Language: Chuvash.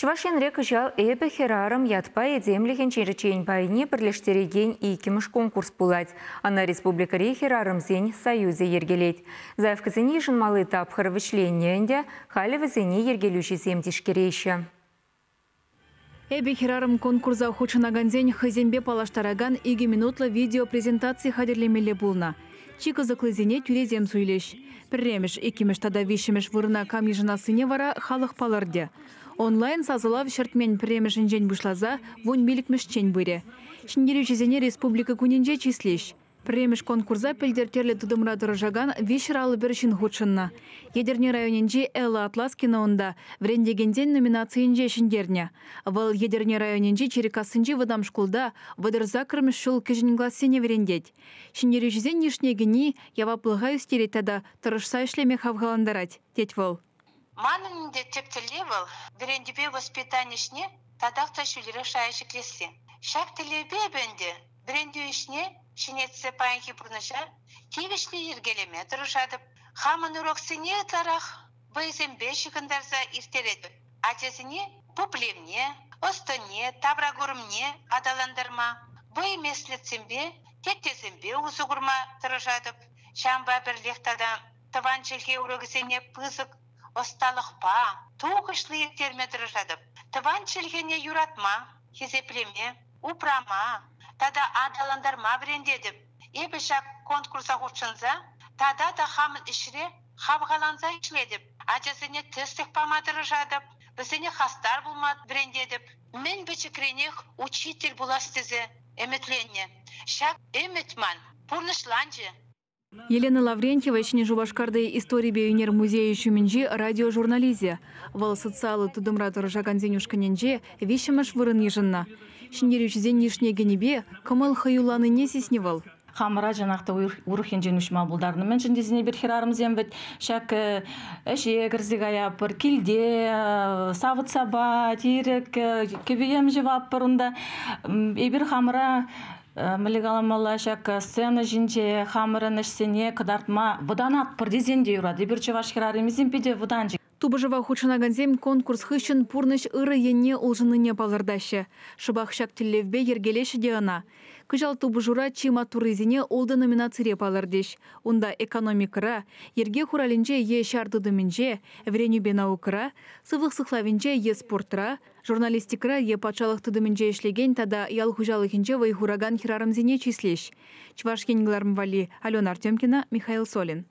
Чӑваш Енре кӑҫал «Эпӗ хӗрарӑм» ятпа этемлӗхӗн черчен пайне пӗрлештерекен иккӗмӗш конкурс пулать. Ӑна республикӑри хӗрарӑмсен союзӗ йӗркелет. Заявкӑсене йышӑнмалли тапхӑр вӗҫленнӗ ӗнтӗ, халӗ вӗсене йӗркелӳҫӗсем тишкереҫҫӗ. «Эпӗ хӗрарӑм» конкурса хутшӑнакансен хӑйсемпе паллаштаракан 2 минутлӑ видеопрезентаци хатӗрлемелле пулнӑ. Чи кӑсӑклисене тӳресем суйлӗҫ. Пӗрремӗш, иккӗмӗш тата виҫҫӗмӗш вырӑна кам йышӑнассине вара халӑх палӑртӗ. Онлайн сасӑлав ҫӗртмен пӗрремӗшӗнчен пуҫласа 15-мӗшчен пырӗ. Ҫӗнтерӳҫӗсене Республика кунӗнче чыслӗҫ. Пӗрремӗш конкурса пӗлтӗр тӗрлӗ тытӑмра тӑрӑшакан 351 ҫын хутшӑннӑ. Етӗрне районӗнчи Элла Атласкина унта вӗрентекенсен номинацийӗнче ҫӗнтернӗ. Вӑл Етӗрне районӗнчи Чириккассинчи вӑтам шкулта 38-мӗш ҫул кӗҫӗн классене вӗрентет. Ҫӗнтерӳҫӗсен йышне кӗни яваплӑха ӳстерет тата тӑрӑшса ӗҫлеме хавхалантарать, тет вӑл. Манӑн ӗнтӗ тӗп тӗллев вӑл вӗрентӳпе воспитани ӗҫне татах та ҫӳлерех шая ҫӗклесси. Ҫак тӗллевпе эпӗ ӗнтӗ вӗрентӳ ӗҫне ҫӗнетсе паянхи пурнӑҫа тивӗҫлӗ йӗркелеме тӑрӑшатӑп. Хамӑн уроксене ытларах вӑйсемпе ҫыхӑнтарса ирттеретӗп. Ачасене пуплевне, ӑс-тӑнне, тавракурӑмне аталантарма, вӑй меслетсемпе, теттесемпе усӑ курма тӑрӑшатӑп. Ҫавӑнпа пӗрлех тата тӑван чӗлхе урокӗсене пысӑк ӑсталӑхпа тухӑҫлӑ ирттерме тӑрӑшатӑп. Тӑван чӗлхене юратма, хисеплеме, упрама тата аталантарма вӗрентетӗп. Эпӗ ҫак конкурса хутшӑнса тата та хамӑн ӗҫре хавхаланса ӗҫлетӗп. Ачасене тӗслӗх пама тӑрӑшатӑп, вӗсене хастар пулма вӗрентетӗп. Мӗн пӗчӗкренех учитель пулас тесе ӗмӗтленнӗ. Ҫак ӗмӗт ман пурнӑҫланчӗ. Елена Лаврентьева Ҫӗнӗ Шупашкарти историпе ӳнер музейӗ ҫумӗнчи радиожурналисчӗ. Вӑл социаллӑ тытӑмра тӑрӑшакансен ушкӑнӗнче виҫҫӗмӗш вырӑн йышӑннӑ. Ҫӗнтерӳҫӗсен йышне кӗнипе кӑмӑл хӑюлланнине сиснӗ вӑл. Хамӑра чӑнах та урӑх енчен уҫма пултарнӑ. Мӗншӗн тесен эпир хӗрарӑмсем вӗт ҫак ӗҫе кӗрсе каятпӑр, килте савӑт-сапа, тирӗк, кӗпе-йӗм ҫӑватпӑр унта. Эпир хамӑра мӗнле каламалла ҫак сцена ҫинче хамӑрӑн ӗҫсене кӑтартма вӑтанатпӑр тесен те юрать. Эпир чӑваш хӗрарӑмӗсем питӗ вӑтанчӑк. Тупӑшӑва хутшӑнакансем конкурс хыҫҫӑн пурнӑҫ ырӑ енне улшӑннине палӑртаҫҫӗ. Шӑпах ҫак тӗллевпе йӗркелеҫҫӗ те ӑна. Кӑҫал тупӑшура чи маттуррисене ултӑ номинацире палӑртӗҫ. Унта экономикӑра, йӗрке хуралӗнче е ҫар тытӑмӗнче, вӗренӳпе наукӑра, сывлӑх сыхлавӗнче е спортра, журналистикӑра е патшалӑх тытӑмӗнче ӗҫлекен тата ял хуҫалӑхӗнче вӑй хуракан хӗрарӑмсене чыслӗҫ. Чӑваш Ен кӑларӑм валли Алена Артемкина, Михаил Солин.